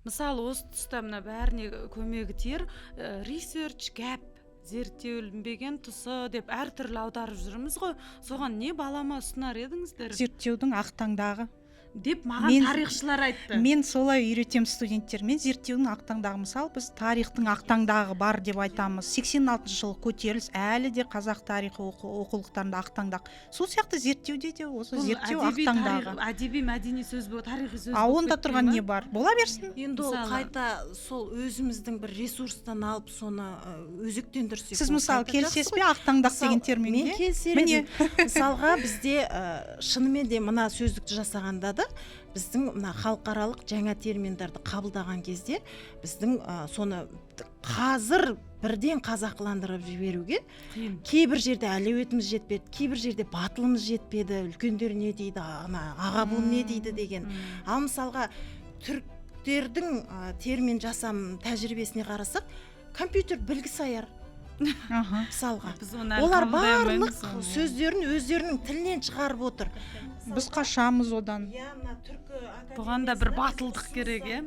Мысалы, осы тұста мына бәріне көмегі тиер research gap, зерттелінбеген тұсы деп әртүрлі аударып жүрміз ғой. Соған не балама ұсынар едіңіздер? Зерттеудің ақтаңдағы деп маған тарихшылар айтты. Мен солай үйретемін студенттермен: зерттеудің ақтаңдағы. Мысалы, біз тарихтың ақтаңдағы бар деп айтамыз. 86 жылы көтеріліс әлі де қазақ тарихы оқулықтарында ақтаңдақ. Сол сияқты зерттеуде де осы Бұл зерттеу әдеби ақтаңдағы. Әдеби, мәдени сөз, тарихи сөз А болып онда кетпей тұрған ма? не бар, бола берсін. Енді ол Мысалы- қайта сол өзіміздің бір ресурстан алып, соны өзектендірсек, Сіз, ол мысалы, қайта келісесіз жақсы бе ғой. ақтаңдақ деген Мысалы, терминге? мен келісер Міне. едім. Мысалға, бізде шынымен де мына сөздікті жасағанда да, біздің мына халықаралық жаңа терминдерді қабылдаған кезде, біздің соны қазір бірден қазақыландырып жіберуге Қиын. кейбір жерде әлеуетіміз жетпеді, кейбір жерде батылымыз жетпеді. Үлкендер не дейді, ана аға буын не дейді деген. Ал мысалға, түріктердің термин жасам тәжірибесіне қарасақ, компьютер bilgisayar мысалға, Біз оны әлі олар қабылдай барлық алмаймыз оны, иә. сөздерін өздерінің тілінен шығарып отыр. Біз қашамыз одан. Иә, мына түркі Бұған да бір батылдық керек, иә.